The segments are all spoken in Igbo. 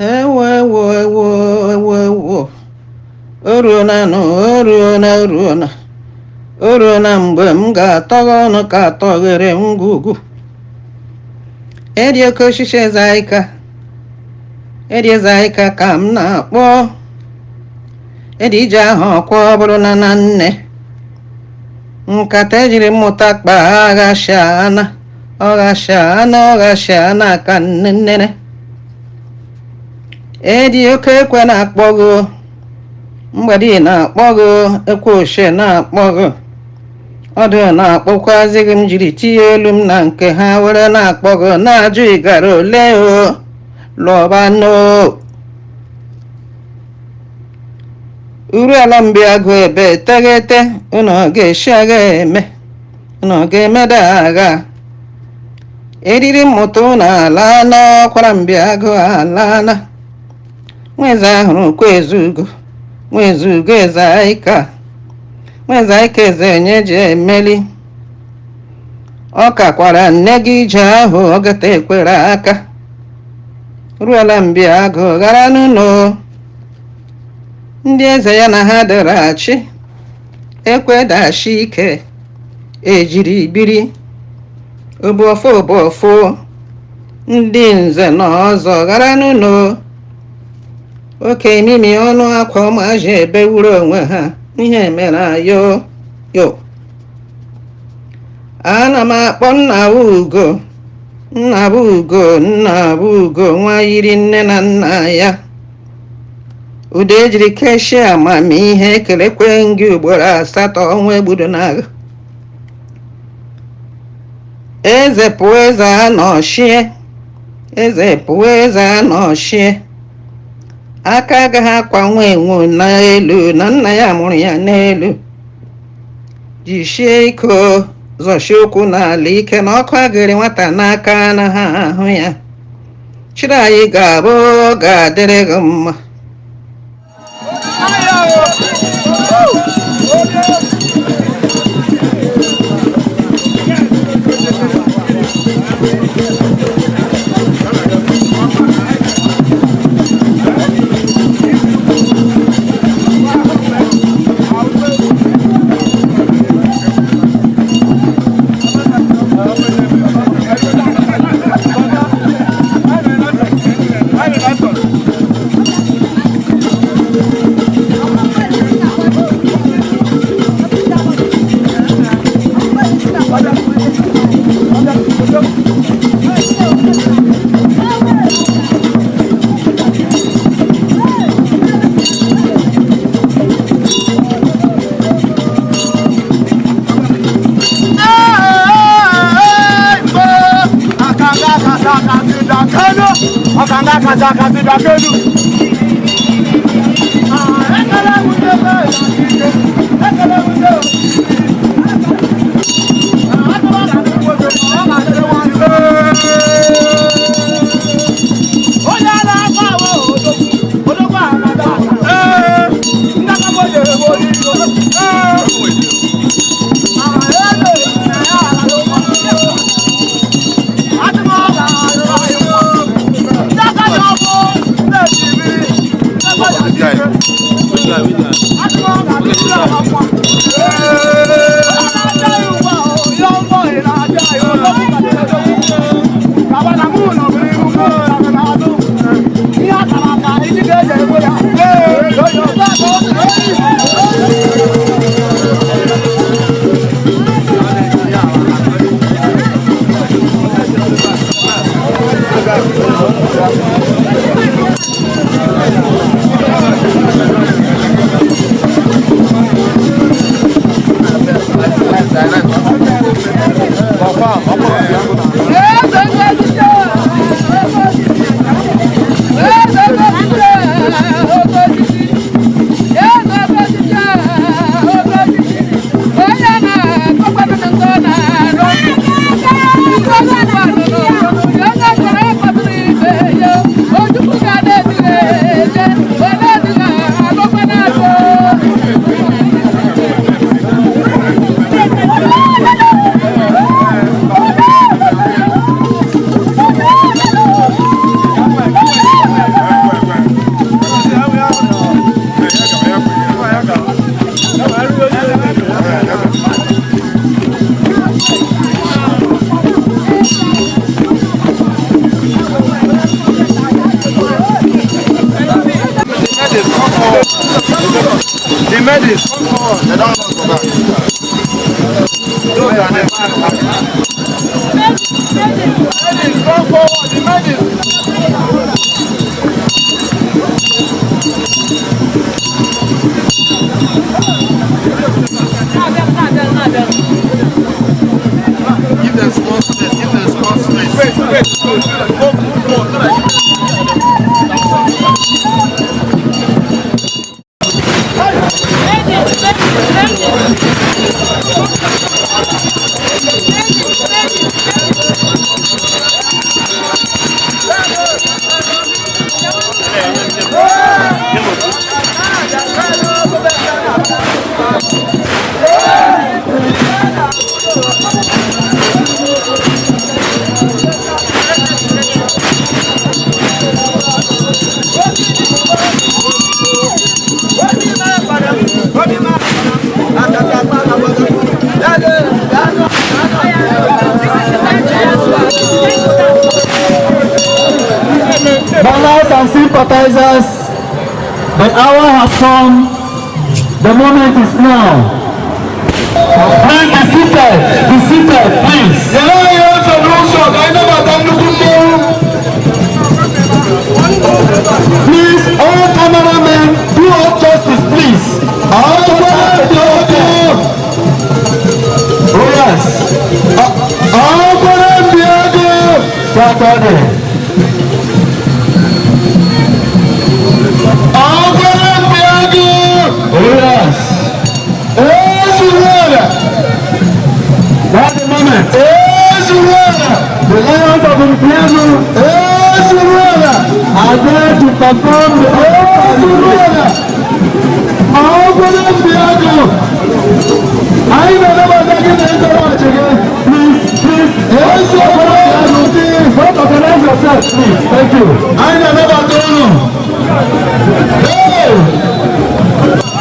Ewo, ewo, ewo, ewo, ewo! O ruona nụ, o ruona, o ruona, o ruona mgbe m ga-atọghe ọnụ ka atọghere ngwugwu. Edi oke osisi eze aịka, edi eze aịka ka m na-akpọ. Edi ije ahụ ọkwa ọ bụrụ na na nne nkata ejiri mmụta kpaa aghashana, ọghashana, ọghashana ka nne nnene. Edi oke ekwe na-akpọ gị, mgbadi na-akpọ gị, ekwe ochie na-akpọ gị, ọdụ na-akpọkwazi gị. M jiri tinye elu m na nke ha were na-akpọ gị, na-ajụ ịgara ole o lọbanụ. Uru ala mbiagụ ebe teghete, unu ga-esi agha eme, unu ga-emeda agha. Eriri mmụta unu ala n'ọkwara mbiagụ alana. Nweze ahụrụ kwa ezugo, nwezugo eze aịka, nweze aịka eze onye ji emeli. Ọ kakwara nne gị ije ahụ ọgata ekwere aka. Ruola mbiagụ ghara n'ụlọ ndị eze ya na ha dịrị achị ekwedachi ike ejiri biri obuọfọ obuọfọ ndị nze na ọzọ ghara n'ụlọ. Oke mimi ọnụ akwa ụmụazị ebewuru onwe ha ihe mere ayo yo. Ana m akpọ nna ugo, nna ugo, nna ugo nwa yiri nne na nna ya. Udo ejiri keshie amamihe ekelekwe gị ugboro asatọ ọnwa egbudo n'agha. Eze pụọ, eze anọchie, eze pụọ, eze anọchie. Aka agaghị akwa nwa enwe n'elu na nna ya mụrụ ya n'elu. Jisie iko zọchie ụkwụ n'ala ike na ọkụ agịrị nwata n'aka anaghị ahụ ya. Chiri anyị ga-abụ ga-adịrị gị mma. Which guy? Which guy? Medics, come forward. They don't want to go back. Those are the medics, come forward. The medics. Give them small space. Give them small space. Space, space. Go, move forward so that you Banners and sympathizers, the hour has come, the moment is now. Please be seated, please. Nyere anyị ọsọ n'ụzọ ka anyị nabata nnukwu mmọnwụ. Please, all cameramen, do all justice, please. Ọkwara Oh yes, Ọkwara Mbiagu. Saturday. Ọkwara Mbiagu. Oh yes, Ezuruọra. that's the moment. Ezuruọra. The Lions of Mbiagu Ezuruọra. are there to perform the Ezuruọra. Ọkwara Mbiagu. Anyị na-anabata gị na ịzọrọ ọchị gị. Please, please, Ezuruọra. don't organize yourself, please. Thank you. Anyị na-anabata unu. Hey!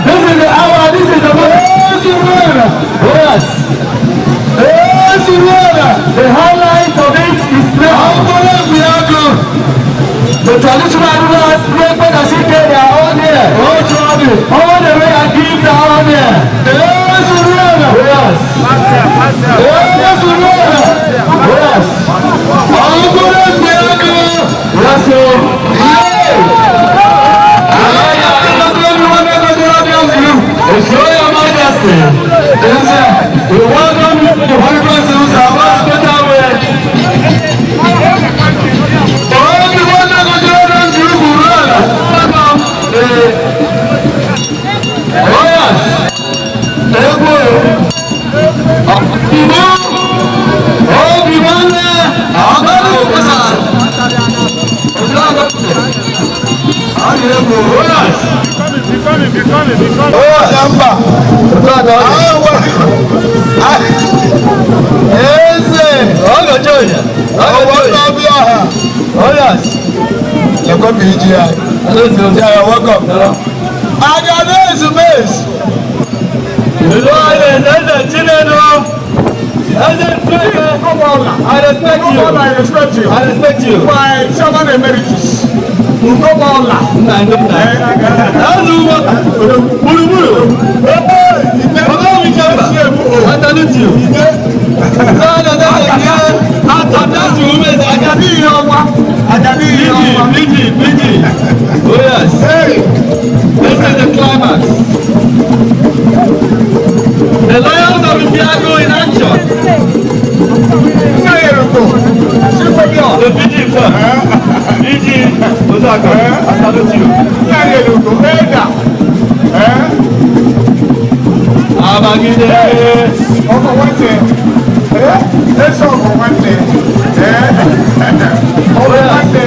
This is the hour, this is the moment. Ezuruọra. Oh yes, Ezuruọra. the highlight of it is now. Ọkwara Mbiagu. The traditional rulers, President Asike, they are all here. Otu ọ dị. All the way I give, they are all here. Ezuruọra. Oh yes, Ezuruọra. oh yes, Ọkwara Mbiagu. yes, so His Royal Majesty, we welcome you to the special way. Welcome the, oh yes, Egwu, Mbụ, Obi Nwanne, Oh yes. Eze. Oh yes. Welcome. Aga na-ezumezu. Eze Chinedu. Eze Chinedu. I respect you. I respect you. I respect you. My chairman emeritus. Ugobola. Nna ndị nna. Eze ugbo. Gburugburu. Baba mi chamba. I salute you. Àjàbí ihe ọnwa. Àjàbí ihe ọnwa. PG, PG. Oh yes. This is the climax. The Lions of Mbiagu in action. Nna ya eruko. The PG first. PG Osaka. I salute you. Nna ya eruko. Eda. Abagide. Ọkọ̀ nwanne. Ese ọkọ̀ nwanne. Ọkọ̀ nwanne.